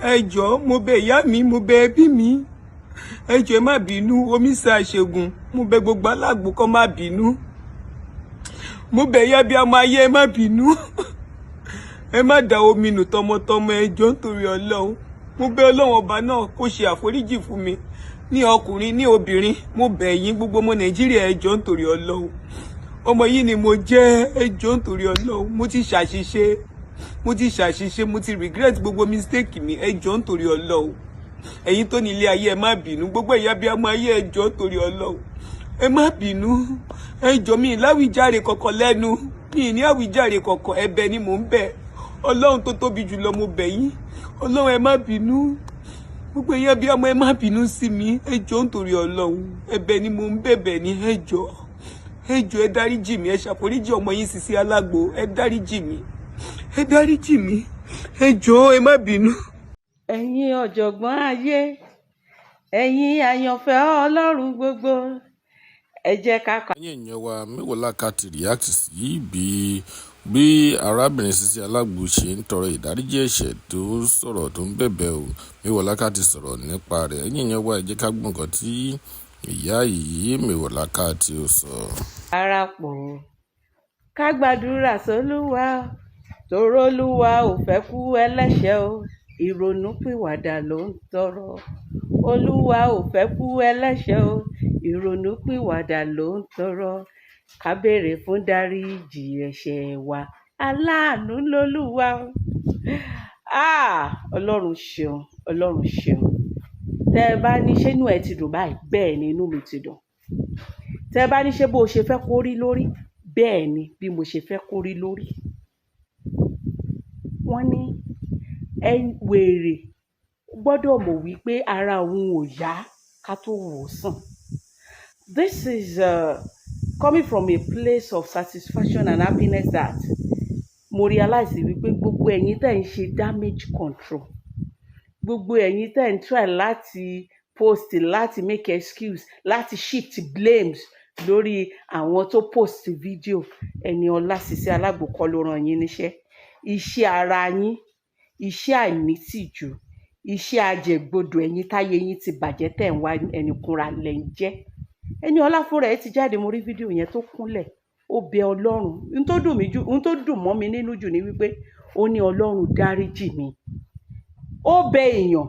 Ẹ jọ̀ọ́, mo bẹ̀ ìyá mi, mo bẹ̀ ẹbí mi, ẹ jọ̀ọ́, ẹ má bínú. Omi sa àṣegùn. Mo bẹ̀ gbogbo alágbo kó má bínú. Mo bẹ̀ ìyá bí ọmọ ayé, ẹ má bínú, ẹ má da omi nù tọmọtọmọ. Ẹ jọ̀ọ́, nítorí Ọlọ́run, mo bẹ̀ Ọlọ́run ọba náà kó ṣe àforíjì fún mi, ní ọkùnrin, ní obìnrin. Mo bẹ̀ yín, gbogbo ọmọ Nàìjíríà, ẹ jọ̀ọ́, nítorí Ọlọ́run. Ọmọ yìí ni mo jẹ́. Ẹ jọ̀ọ́, nítorí Ọlọ́run, mo ti ṣàṣìṣe, mo ti ṣàṣìṣe, mo ti regret gbogbo mistake mi. Ẹ jọ̀ọ́, nítorí Ọlọ́run, ẹ̀yin tó ní ilé ayé, ẹ má bínú. Gbogbo ìyá bí ọmọ ayé, ẹ jọ̀ọ́, nítorí Ọlọ́run, ẹ má bínú. Ẹ jọ̀ọ́, mi láwíjàre kankan lẹ́nu mi, ní àwíjàre kankan. Ẹ̀bẹ̀ ni mò ń bẹ̀. Ọlọ́run tó tóbi jùlọ, mo bẹ̀ yín. Ọlọ́run, ẹ má bínú. Gbogbo ìyá bí ọmọ, ẹ má bínú sí mi. Ẹ jọ̀ọ́, nítorí Ọlọ́run, ẹ̀bẹ̀ ni mò ń bẹ̀bẹ̀ ní. Ẹ jọ̀ọ́, ẹ jọ̀ọ́, ẹ dáríjì mi, ẹ ṣàforíjì ọmọ yín Sisi Alágbo. Ẹ dáríjì mi, ẹ dáríjì mi, ẹ jọ̀ọ́, ẹ má bínú. Ẹ̀yin ọ̀jọ̀gbọ́n ayé, ẹ̀yin àyànfẹ́ Ọlọ́run gbogbo, ẹ jẹ́ ká kà. Ẹ̀yin èèyàn wa, Mewolaka ti react sí bí arábìnrin Sisi Alágbo ṣe ń tọrọ ìdáríjì ẹ̀ṣẹ̀, tó sọ̀rọ̀, tó ń bẹ̀bẹ̀ o. Mewolaka ti sọ̀rọ̀ nípa rẹ̀. Ẹ̀yin èèyàn wa, ẹ jẹ́ ká gbọ́ nǹkan tí ìyá yìí Mewolaka tí ó sọ. Parapọ̀ ká gbàdúrà sólúwa, torólúwa ò fẹ́ kú ẹlẹ́ṣẹ̀ o, ìrònúpìwàdà ló ń tọrọ. Olúwa ò fẹ́ kú ẹlẹ́ṣẹ̀ o, ìrònúpìwàdà ló ń tọrọ. Ká béèrè fún dáríjì ẹ̀ṣẹ̀ wa, aláàánú lolúwa o. Ah, Ọlọ́run ṣeun, Ọlọ́run ṣeun. Tẹ́ ẹ bá ní ṣé inú ẹ ti dùn báyìí, bẹ́ẹ̀ ni, inú mi ti dùn. Tẹ́ ẹ bá ní ṣé bó o ṣe fẹ́ kó rí lórí, bẹ́ẹ̀ ni, bí mo ṣe fẹ́ kó rí lórí. Wọ́n ní ẹ wèrè gbọ́dọ̀ mọ̀ wípé ara òun ò yá ká tó wò ó sàn. This is coming from a place of satisfaction and happiness that mo realize wípé gbogbo ẹ̀yin tẹ́ ń ṣe damage control, gbogbo ẹ̀yin tẹ́ ń try láti post, láti make excuse, láti shift blames lórí àwọn tó post video, Ẹniọlá Sisi Alágbo kọ́ ló rán yín níṣẹ́. Iṣẹ́ ara yín, iṣẹ́ àìnítìjú, iṣẹ́ ajẹ̀gbodò, ẹ̀yin táyé yín ti bàjẹ́ tẹ̀ ń wá ẹni kúnra lẹ̀ ń jẹ́. Ẹniọlá fúnra ẹ̀ ti jáde. Mo rí fídíò yẹn tó kúnlẹ̀, ó bẹ Ọlọ́run. N tó dùn mí jù, n tó dùn mọ́ mi nínú jù ni wípé ó ní, "Ọlọ́run, dáríjì mi." Ó bẹ èèyàn,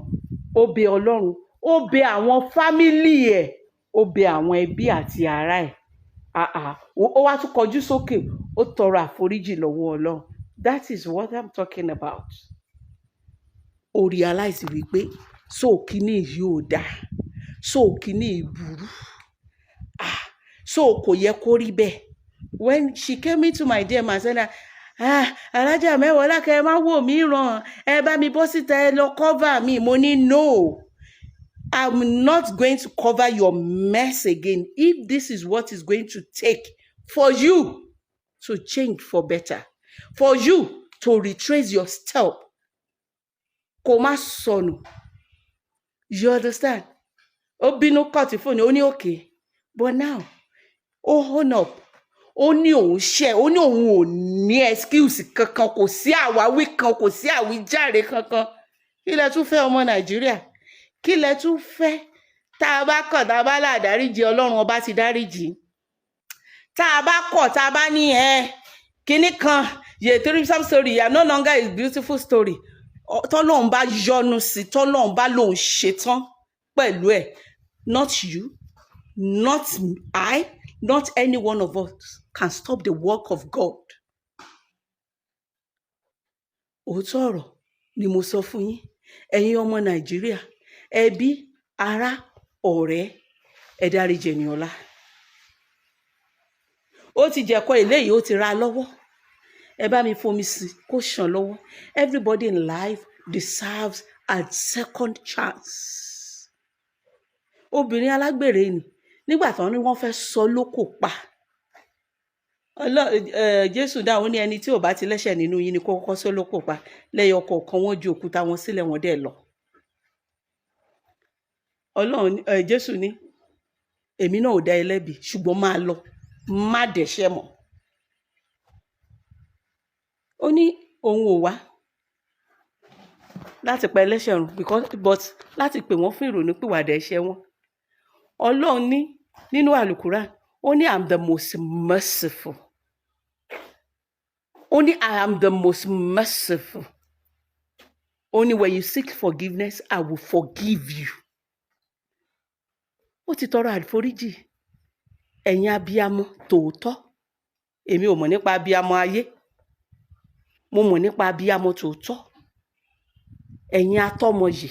ó bẹ Ọlọ́run, ó bẹ àwọn family ẹ̀, ó bẹ àwọn ẹbí àti ará ẹ̀. Ah ah, ó wá tún kọjú sókè, ó tọrọ àforíjì lọ́wọ́ Ọlọ́run. That is what I'm talking about. Ó realize wípé so kíní yìí ò dáa, so kíní yìí burú, ah, so kò yẹ kó rí bẹ́ẹ̀. When she came into my DM and said, "Ah, Alájà Mẹ́wàá, ẹ má wò mí ràn, ẹ bá mi bọ́ síta, ẹ lọ cover mi," mo ní, "No, I'm not going to cover your mess again. If this is what is going to take for you to change for better, for you to retrace your step, kó má sọnù." You understand? Ó bínú, cut fóònù. Ó ní okay, but now ó own up. Ó ní òun ṣẹ̀, ó ní òun ò ní excuse kankan, kò sí àwáwí kan, kò sí àwíjàre kankan. Kí lẹ tún fẹ́, ọmọ Nàìjíríà? Kí lẹ tún fẹ́? Tá a bá kọ̀, tá a bá là dáríjì, Ọlọ́run ọba ti dáríjì. Tá a bá kọ̀, tá a bá ní ẹ kinní kan yè threesome story are no longer a beautiful story, tọ́lọ́run bá yọ́nú sí, tọ́lọ́run bá lòun ṣetán pẹ̀lú ẹ̀, not you, not I, not any one of us can stop the work of God. Òótọ́ ọ̀rọ̀ ni mo sọ fún yín. Ẹ̀yin ọmọ Nàìjíríà, ẹbí, ará, ọ̀rẹ́, ẹ dáríjì Ẹniọlá. Ó ti jẹ̀kọ eléyìí, ó ti ra lọ́wọ́. Ẹ bá mi fomi sí kó ṣàn lọ́wọ́. Everybody in life deserves a second chance. Obìnrin alágbèrè ni nígbà tí wọ́n ní wọ́n fẹ́ sọ lókò pa. Jésù dáhùn, ó ní ẹni tí ò bá ti lẹ́ṣẹ̀ nínú yín ni kó kọ́kọ́ sọ lókò pa. Lẹ́yọ kọ̀ọ̀kan, wọ́n ju òkúta wọn sílẹ̀, wọ́n dẹ̀ lọ. Ọlọ́run, Jésù ní, "Èmi náà ò dá ẹ lẹ́bi, ṣùgbọ́n máa lọ, má dẹ̀ṣẹ̀ mọ́." Ó ní òun ò wá. Láti pa ẹlẹ́ṣẹ̀ run because, but láti pè wọ́n fún ìrònúpìwàdà ẹ̀ṣẹ̀ wọn. Ọlọ́run ní nínú Àlùkùránì, ó ní, "I'm the most merciful." Ó ní, "I am the most merciful." Ó ní, "When you seek forgiveness, I will forgive you." Ó ti tọrọ àforíjì. Ẹ̀yin abiyamọ tòótọ́, èmi ò mọ̀ nípa abiyamọ ayé, mo mọ̀ nípa abiyamọ tòótọ́. Ẹ̀yin atọ́mọyè,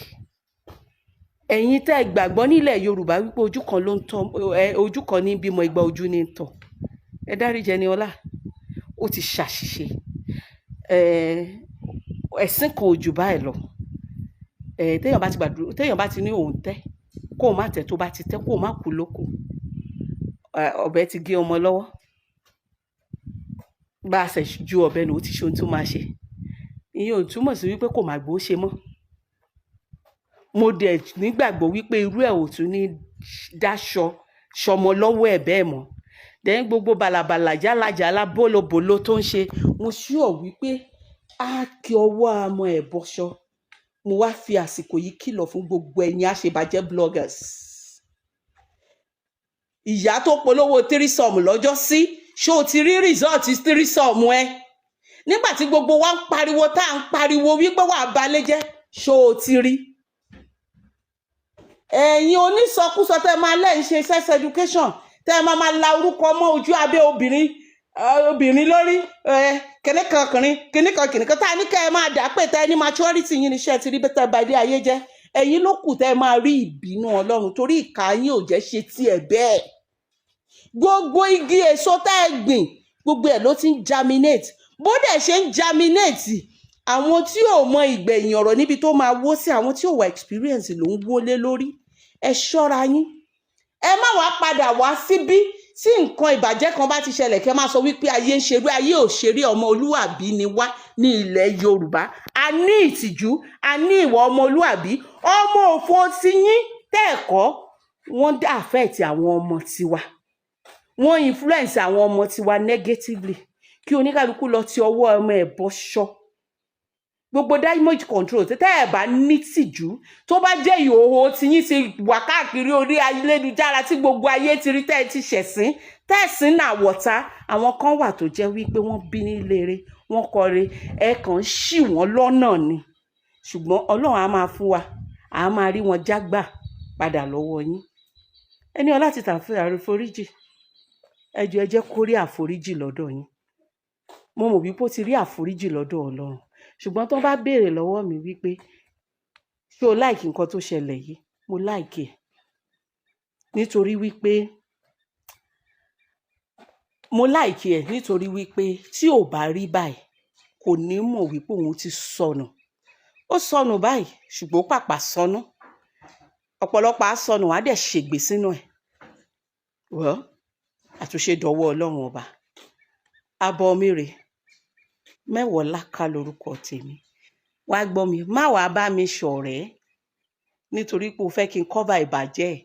ẹ̀yin tẹ́ ẹ gbàgbọ́ nílẹ̀ Yorùbá wípé ojú kan ló ń tọ́ ẹ, ojú kan ní bímọ, igba ojú ní ń tọ́, ẹ dáríjì Ẹniọlá. Ó ti ṣàṣìṣe. Ẹ̀sìn kan ò jù báyìí lọ. Téèyàn bá ti gbàdúrà, téèyàn bá ti ní òun tẹ́, kó o má tẹ́, tó bá ti tẹ́, kó o má kú lóko. Ọ̀bẹ ti gé ọmọ lọ́wọ́, bá a ṣe ju ọ̀bẹ nù, ó ti ṣe ohun tó máa ṣe. Ìyẹn ò túmọ̀ sí wípé kò má gbó ṣe mọ́. Mo dẹ̀ nígbàgbọ́ wípé irú ẹ̀ ò tún ní dáṣọ ṣọmọ lọ́wọ́ ẹ̀ bẹ́ẹ̀ mọ́. Then gbogbo bàlàbàlà, jálajàla, bólobòlo tó ń ṣe, mo sure wípé á kí ọwọ́ ọmọ ẹ̀ bọ́ṣọ. Mo wá fi àsìkò yìí kìlọ̀ fún gbogbo ẹ̀yin àṣebàjẹ́ bloggers. Ìyá tó polówó threesome lọ́jọ́ sí, ṣó o ti rí result threesome ẹ? Nígbà tí gbogbo wa ń pariwo, tá à ń pariwo wípé wàá balẹ̀ jẹ́, ṣó o ti rí? Ẹ̀yin onísọkúsọ tẹ́ máa lẹ́yìn ṣe sex education, tẹ́ máa máa la orúkọ mọ́ ojú abẹ́ obìnrin, obìnrin lórí kìnìkan ọkùnrin, kìnìkan kìnìkan, tá a ní kẹ́ ẹ máa dà pé tẹ́ ẹ ní maturity yín níṣẹ́ ti rí bẹ́tẹ̀ bá ilé ayé jẹ́. Ẹ̀yin ló kù tẹ́ ẹ máa rí ìbínú Ọlọ́run, torí ìkà yín ò jẹ́ ṣe tiẹ̀ bẹ́ẹ̀. Gbogbo igi èso tẹ́ ẹ gbìn, gbogbo ẹ̀ ló ti ń germinate. Bó dẹ̀ ṣe ń germinate, àwọn tí ò mọ ìgbẹ̀yìn ọ̀rọ̀ níbi tó máa wó sí, àwọn tí ò wà experience ló ń wọlé lórí. Ẹ ṣọ́ra yín. Ẹ má wàá padà wá síbí tí nǹkan ìbàjẹ́ kan bá ti ṣẹlẹ̀, kẹ́ máa sọ wípé ayé ń ṣeré. Ayé ò ṣeré. Ọmọlúàbí ni wá ní ilẹ̀ Yorùbá. A ní ìtìjú, a ní ìwà ọmọlúàbí. Ọmọ òfò ti yín tẹ́ẹ̀kọ́, wọ́n dá affect àwọn ọmọ tiwa, wọ́n influence àwọn ọmọ tiwa negatively. Kí oníkálukú lọ ti ọwọ́ ọmọ ẹ̀ bọ́ ṣọ́. Gbogbo damage control tẹ́ ẹ̀ bá ní tìjú, tó bá jẹ́ ìhòòhò tiyín ti wà káàkiri orí ayélujára tí gbogbo ayé ti rí, tẹ́ ẹ ti ṣẹ̀sín tẹ̀sín náà wọ̀ta. Àwọn kan wà tó jẹ́ wípé wọ́n bí nílére, wọ́n kọre, ẹ kàn ń ṣì wọ́n lọ́nà ni. Ṣùgbọ́n Ọlọ́run á máa fún wa, á máa rí wọn jágbà padà lọ́wọ́ yín. Ẹniọlá ti tà fún àforíjì. Ẹ jọ̀ọ́, ẹ jẹ́ kó rí àforíjì lọ́dọ̀ yín. Mo mọ̀ wípé ó ti rí àforíjì lọ́dọ̀ Ọlọ́run, ṣùgbọ́n tó bá béèrè lọ́wọ́ mi wípé ṣé o like nǹkan tó ṣẹlẹ̀ yìí, mo like ẹ̀, nítorí wípé mo like ẹ̀, nítorí wípé tí ò bá rí báyìí, kò ní mọ̀ wípé òun ti sọnù. Ó sọnù báyìí, ṣùgbọ́n ó pàpà sọnù. Ọ̀pọ̀lọpọ̀ á sọnù, á dẹ̀ ṣègbè sínú ẹ̀. Well, àtúnṣe dọwọ́ Ọlọ́run Ọba. Abọ́ mi rèé, Mẹ́wọ̀ọ́láká lorúkọ tèmi. Wá gbọ́ mi, má wàá bá mi ṣọ̀rẹ́ nítorí pé o fẹ́ kí n cover ìbàjẹ́ ẹ̀,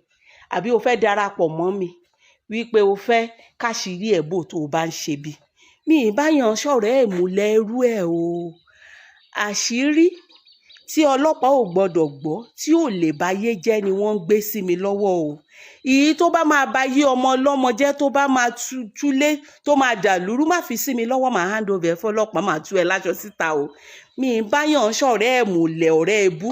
àbí o fẹ́ darapọ̀ mọ́ mi wípé o fẹ́ káṣírí ẹ̀ bò tó o bá ń ṣe bí mi ì bá yàn ṣọ̀rẹ́ ẹ̀ múlẹ̀ ẹrú ẹ̀ o. Àṣírí tí ọlọ́pàá ò gbọ́dọ̀ gbọ́, tí ò lè báyé jẹ́ ni wọ́n ń gbé sí mi lọ́wọ́ o. Ìyí tó bá máa ba yé ọmọ ọlọ́mọ jẹ́, tó bá máa túlé, tó máa dà lúrú, má fi sí mi lọ́wọ́. Máa hand over ẹ̀ fọlọ́pàá, máa tú ẹ láṣọ síta o. Mi ì bá yàn ṣọ̀rẹ́ ẹ̀ múlẹ̀ ọ̀rẹ́ ebú.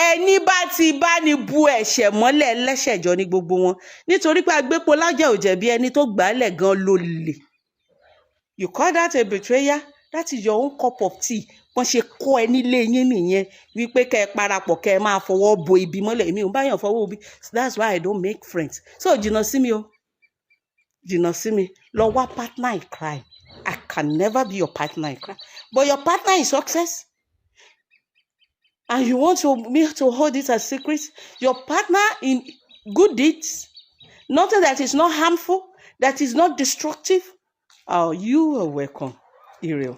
Ẹni bá ti bá ní bu ẹ̀ṣẹ̀ mọ́lẹ̀, ẹlẹ́ṣẹ̀ jọ ní gbogbo wọn, nítorí pé agbépo lájà ò jẹ̀bi, ẹni tó gbà á lẹ̀ gan ló lè. You call that a betrayer? That is your own cup of tea. Wọ́n ṣe kọ́ ẹ nílé yín nìyẹn wípé kẹ́ ẹ parapọ̀, kẹ́ ẹ máa fọwọ́ bo ibi mọ́lẹ̀. Èmi ò bá yàn fọwọ́ ibi. That's why I don't make friends. So jìnnà sí mi o, jìnnà sí mi. Lọ wá partner in crime. I can never be your partner in crime, but your partner in success, and you want me to hold it as secret. Your partner in good deeds, nothing that is not harmful, that is not destructive. Oh, you are welcome. Ire o.